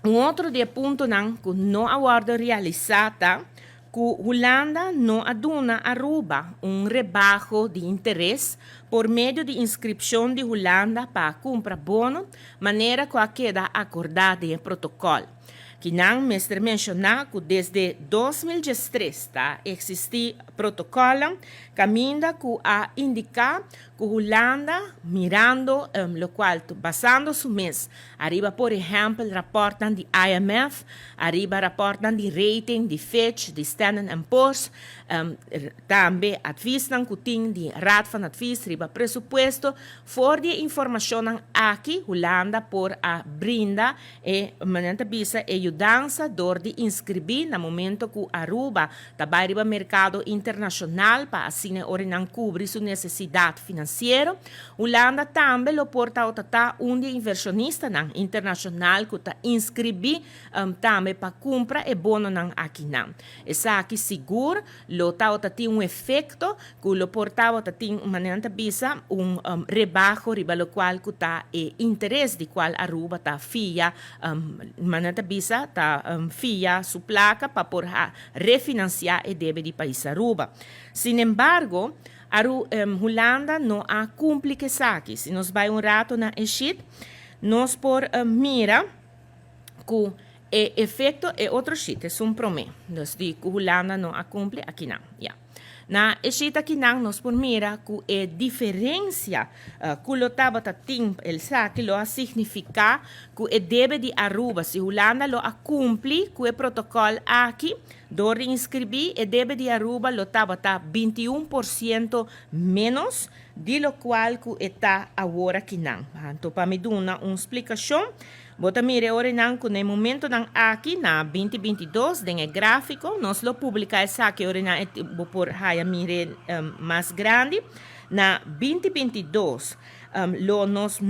Un otro di e puntonan cu no a wordo realisa ta cu Hulanda no a duna Aruba un rebaho di interes por medio di inscripcion di Hulanda pa cumpra bono manera cu a keda acorda den e protocol. Kinan mester menciona cu desde 2013 ta existi protocolnan caminda cu a indica cu Hulanda mirando locual basando su mes ariba por ehempel raportnan di IMF, ariba raportnan di rating di Fitch, di Standard and Poor's, tambe adviesnan cu tin di Raad van Advies riba presupuesto. For di e informacionnan aki Hulanda por a brinda e manera ta bisa e yudansa dor di inscribi na momento cu Aruba ta bai riba mercado internacional pa asina e ora nan cubri su necesidad financiero. Hulanda tambe lo por tabata ta un di e inversionistanan internacional cu ta inscribi tambe pa cumpra e bononan akinan. Esaki sigur lo tabata tin un efecto cu lo por tabata tin, manera nan ta bisa, un rebaho riba locual cu ta e interes di cual Aruba ta fia, manera nan ta bisa, ta fia su placa pa por refinancia e debe di pais Aruba. Sinembargo, Aru, Hulanda no a cumpli cu esaki. Si nos bay un rato na e sheet, nos por mira cu e efecto, e otro sheet, esun prome, dus di cu Hulanda no a cumpli, akinan, ya. Na e sheet akinan nos por mira cu e diferencia cu lo tabata tin, esaki lo a significa cu e debe di Aruba, si Hulanda lo a cumpli cu e protocol aki, dor di inscribi, e debe di Aruba lo tabata 21% menos di locual cu e ta awor akinan. Anto pa mi duna un splicacion, bo ta mira e oranan cu na e momentonan aki na 2022 den e grafico, nos lo publica esaki oranan e bo por haya mira mas grandi. Na 2022 lo nos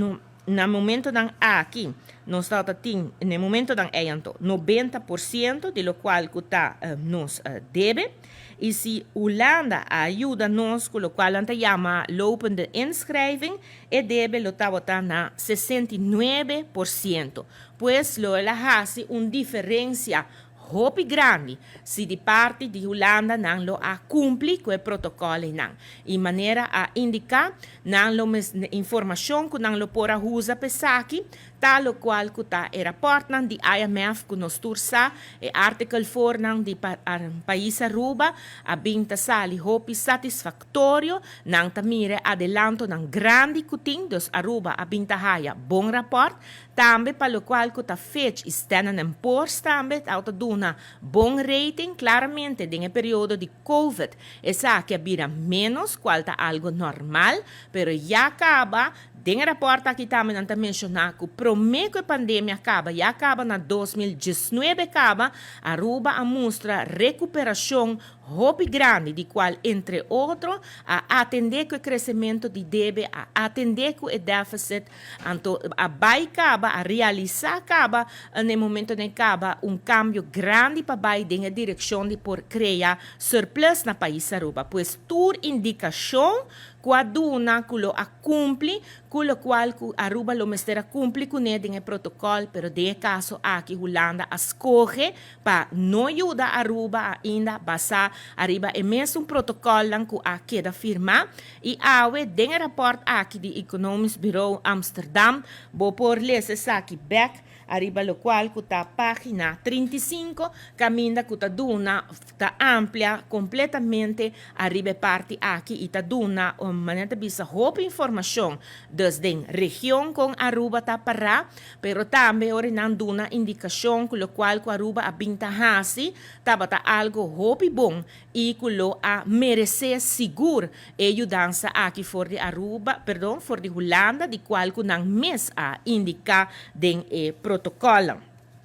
na momentonan aki nos tabata tin na e momentonan ey anto 90% di locual cu ta nos debe. Y si Hulanda a yuda nos cu locual nan ta yama lopende inschrijving, e debe lo tabata na 69%. Pues lo el a haci un diferencia hopi grandi si di parti di Hulanda nan lo a cumpli cu e protocolnan. Y manera a indica, nan lo mes informacion cu nan lo por a usa pa esaki ta locual cu ta e raportnan di IMF cu nos tur sa, e artikel 4nan di pais Aruba a bin ta sali hopi satisfactorio, nan ta mira e adelantonan grandi cu tin, dus Aruba a bin ta haya bon raport, tambe pa locual cu ta Fitch y Standard and Poor's tambe ta duna bon rating. Claramente den e periodo di Covid esaki a bira menos, cual ta algo normal, pero ya caba den e raport aki tambe nan ta menciona cu prome cu e pandemia caba, ya caba na 2019 caba, Aruba a mustra recuperacion hopi grandi, di cual entre otro a atende cu e crecemento di debe, a atende cu e deficit, anto a bay caba, a realisa caba na e momento den caba un cambio grandi pa bay den e direccion di por crea surplus na pais Aruba. Pues tur indicacion cu a duna cu lo a cumpli cu locual cu Aruba lo mester a cumpli cune den e protocol, pero den e caso aki Hulanda a scoge pa no yuda Aruba ainda basa ariba e mesun protocolnan cu a keda firma. Y awe den e raport aki di Economisch Bureau Amsterdam bo por lesa esaki bek ariba locual cu ta pagina 35, caminda cu ta duna, ta amplia completamente ariba e parti aki y ta duna, manera ta bisa, hopi informacion dus den region con Aruba ta para, pero tambe ora nan duna indicacion cu locual cu Aruba a bin ta haci tabata algo hopi bon y cu lo a merece sigur e yudansa aki for di Aruba, perdon, for di Hulanda, di cual cu nan mes a indica den e protocolnan.